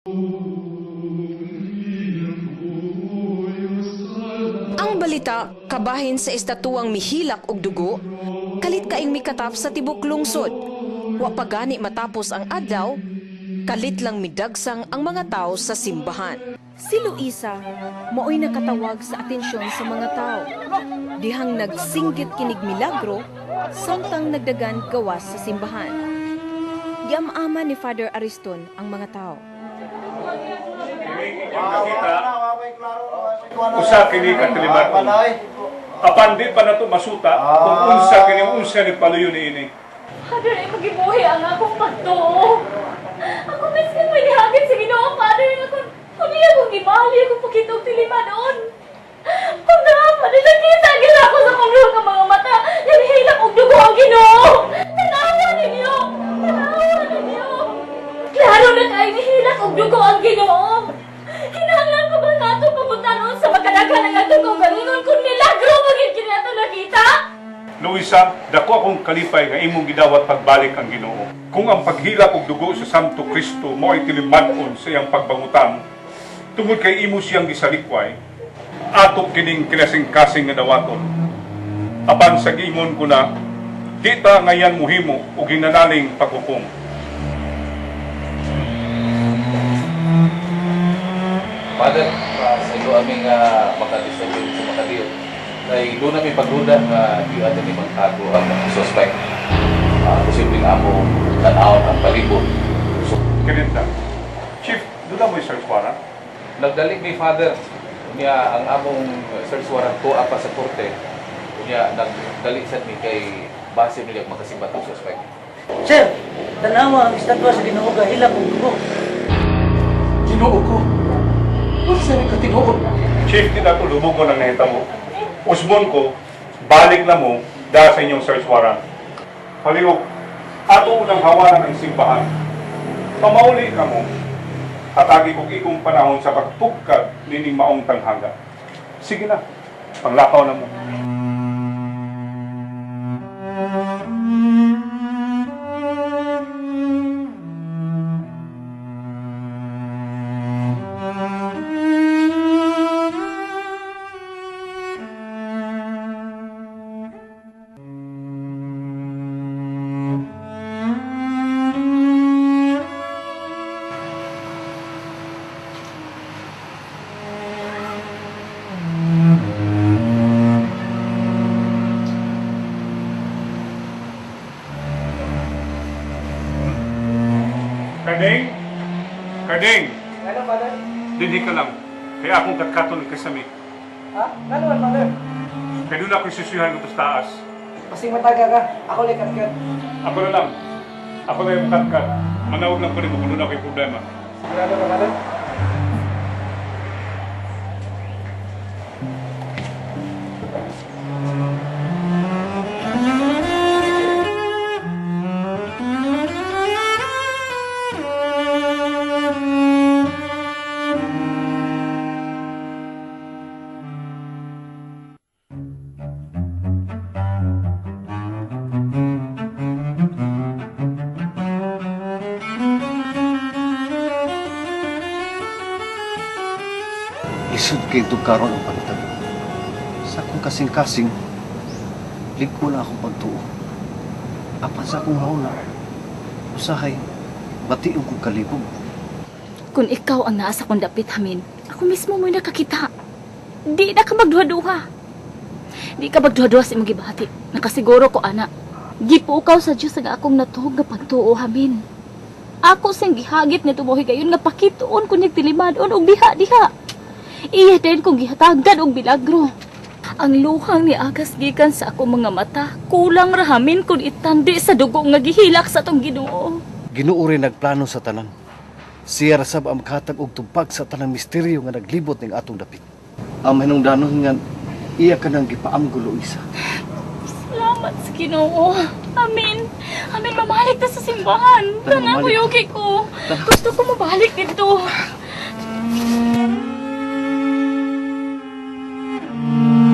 Ang balita, kabahin sa estatuang mihilak og dugo, kalit kaing mikatap sa tibok lungsod. Wa pa gani matapos ang adlaw, kalit lang midagsang ang mga tao sa simbahan. Si Luisa, maoy nakatawag sa atensyon sa mga tao. Dihang nagsinggit kinig milagro, samtang nagdagan gawas sa simbahan. Giam-ama ni Father Ariston ang mga tao. Nakita, usa kini ka tilimaton. Apan di pa nato masuta kung unsa kini unsa ni paluyo niini. Father, ay magibuhi ang akong pagtuo. Ako mismo may nihagit sa Ginoo, Father, nga kung niya akong gibali, akong pakita og tilimanon. Kung naman, nakita gid ako sa akong duha ka mga mata, nagihilak og dugo ang Ginoo. Tanawa ninyo! Tanawa ninyo! Klaro na kay nihilak og dugo ang Ginoo. Kinahanglan ko ba nato pangutanon sa makadaghan ang atong kaugalingon kung milagro magid kini ato nakita? Luisa, dako akong kalipay nga imong gidawat pagbalik ang Ginoo. Kung ang paghilak og dugo sa Santo Kristo mo'y tiliman-on sa iyang pagbangutan, tungod kay imo siyang gisalikway, ato kining kinasingkasing nga dawaton. Apan sa giingon ko na, di ta ngayan muhimo og hinanaling paghukom. Father, sa ilo aming makadisagin sa makadiyo, kay doon namin pagduda nga di atin ni magtago ang suspect. Posibleng amo tan-awon ang palibot. So, Kininta. Chief, doon na mo yung search warrant? Nagdali ni Father niya ang among search warrant tuwa pa sa korte. Niya nagdali sad mi kay base nila makasimbat ang suspect. Sir, tanawa ang estatwa sa Ginoo gahilak og dugo. Ginoo ko. Unsa ni ka tinuod? Chief, di na tulubog ko ng nahitamo. Usbon ko, balik na mo dahil sa inyong search warrant. Palihog, ato unang hawanan ang simbahan. Pamauli ka mo, hatagi kong ikong panahon sa pagtugkad nining maong tanghaga. Sige na, panglakaw na mo. Karding? Karding! Ano, Father? Dinhi ka lang. Kaya akong katkaton ng kasami. Ha? Ano man, Father? Kaya doon ako isusuhan ko sa taas. Pasing mataga ka. Ako lang katkat. Ako na lang. Ako na yung katkat. Manawag lang ko rin mo kung doon ako'y problema. Sigurado ka, Father? Isod kay karon ang pagtabi. Sa akong kasing-kasing, lig-o na akong pagtuo. Apan sa akong hauna, usahay, bation kong kalibog. Kung ikaw ang naa sa akong dapit, Hamin, ako mismo mo'y nakakita. Di na ka magduha-duha. Di ka magduha-duha sa imong gibati. Nakasiguro ko, ana. Gipukaw sa Diyos ang akong natuhog nga pagtuo, Hamin. Ako siyang gihagit nga tumuhi gayon nga pakituon ko niyang tilimadon og diha-diha. Iya din kong gihatagan og milagro. Ang luhang ni Agas gikan sa akong mga mata, kulang rahamin kung itandi sa dugo nga gihilak sa atong Ginoo. Ginoo rin nagplano sa tanan. Siya rasab ang makatag og tubag sa tanang misteryo nga naglibot ning atong dapit. Ang mahinungdanon nga iya ka nang gipaamgo, Luisa. Salamat sa Ginoo. Amen. Amen, mamalik ta sa simbahan. Tana, mamalik. kuyuki ko. Gusto ko mabalik dito.